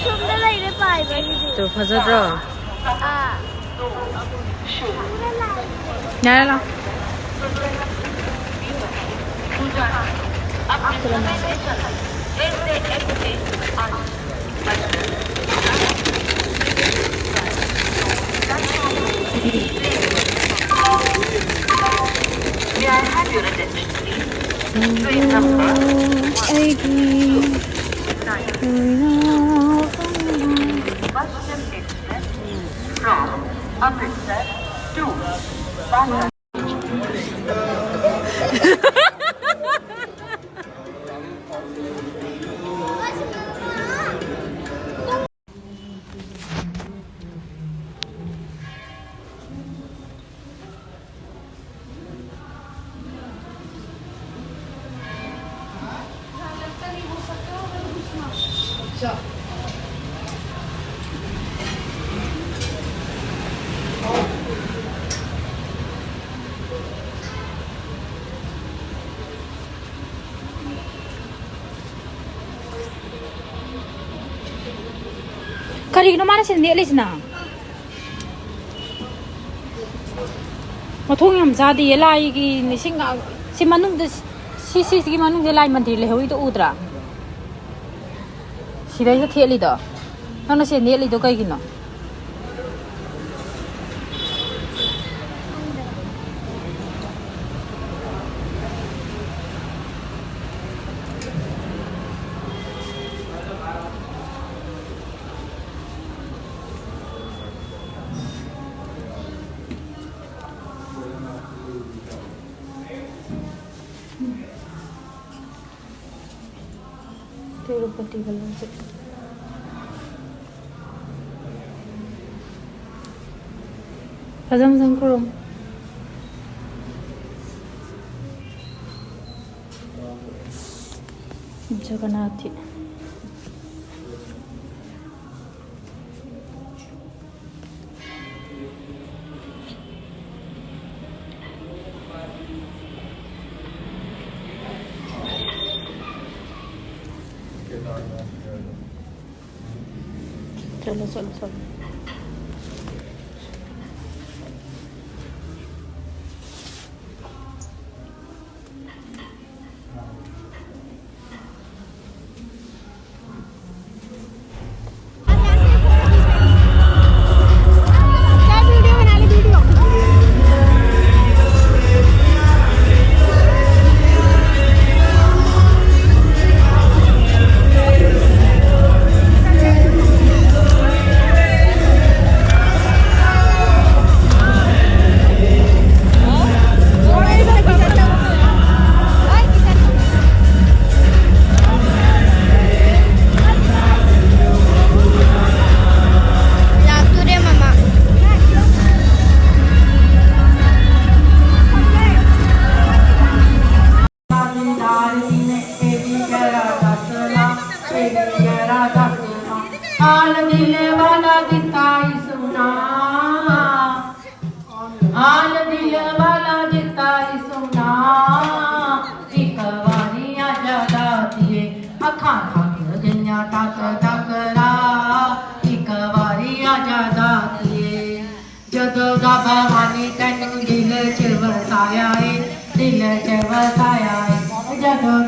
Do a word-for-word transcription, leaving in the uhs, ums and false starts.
ꯁꯣꯝꯗ ꯂꯩꯔꯦ ꯄꯥꯏꯕꯒꯤꯗꯤ꯫ ꯇꯨ ꯐꯖꯗ꯭ꯔꯣ? ꯑꯥ꯫ ꯌꯥꯔꯦ, ꯂꯥꯎ꯫ May I have your attention, please? Train number one two nine. From Amritsar to Bandra. ꯀꯔꯤꯒꯤꯅꯣ ꯃꯥꯅ ꯁꯤꯗ ꯅꯦꯠꯂꯤꯁꯤꯅ? ꯃꯊꯣꯡ ꯌꯥꯝ ꯆꯥꯗꯤꯌꯦ꯫ ꯂꯥꯏꯒꯤ ꯂꯤꯁꯤꯡ ꯁꯤ ꯃꯅꯨꯡꯗ, ꯁꯤ, ꯁꯤꯁꯤꯒꯤ ꯃꯅꯨꯡꯗ ꯂꯥꯏ ꯃꯟꯗꯤꯔ ꯂꯩꯍꯧꯔꯤꯗꯣ ꯎꯗ꯭ꯔꯥ? ꯁꯤꯗꯩꯗ ꯊꯦꯠꯂꯤꯗꯣ꯫ ꯅꯪꯅ ꯁꯤꯗ ꯅꯦꯠꯂꯤꯗꯣ ꯀꯩꯒꯤꯅꯣ? ꯇꯤꯔꯨꯄꯇꯤ ꯕꯂꯥꯖꯤ꯫ ꯐꯖ ꯐꯖꯅ ꯈꯨꯔꯨꯝ꯫ ꯖꯒꯟꯅꯥꯊꯤ꯫ चलो, चलो, चलो। ਹਾਲ ਦਿਲ ਵਾਲਾ ਦਿੱਤਾ ਈ ਸੁਣਾ, ਹਾਲ ਦਿਲ ਵਾਲਾ ਦਿੱਤਾ ਈ ਸੁਣਾ, ਇੱਕ ਵਾਰੀ ਆ ਜਾ ਦਾਤੀਏ, ਅੱਖਾਂ ਥੱਕ ਗਈਆਂ ਤੱਕ ਤੱਕ ਰਾ, ਇੱਕ ਵਾਰੀ ਆ ਜਾ ਦਾਤੀਏ। ਜਦੋਂ ਦਾ ਭਵਾਨੀ ਤੈਨੂੰ ਦਿਲ 'ਚ ਵਸਾਇਆ ਏ, ਦਿਲ 'ਚ ਵਸਾਇਆ ਏ, ਜਦੋਂ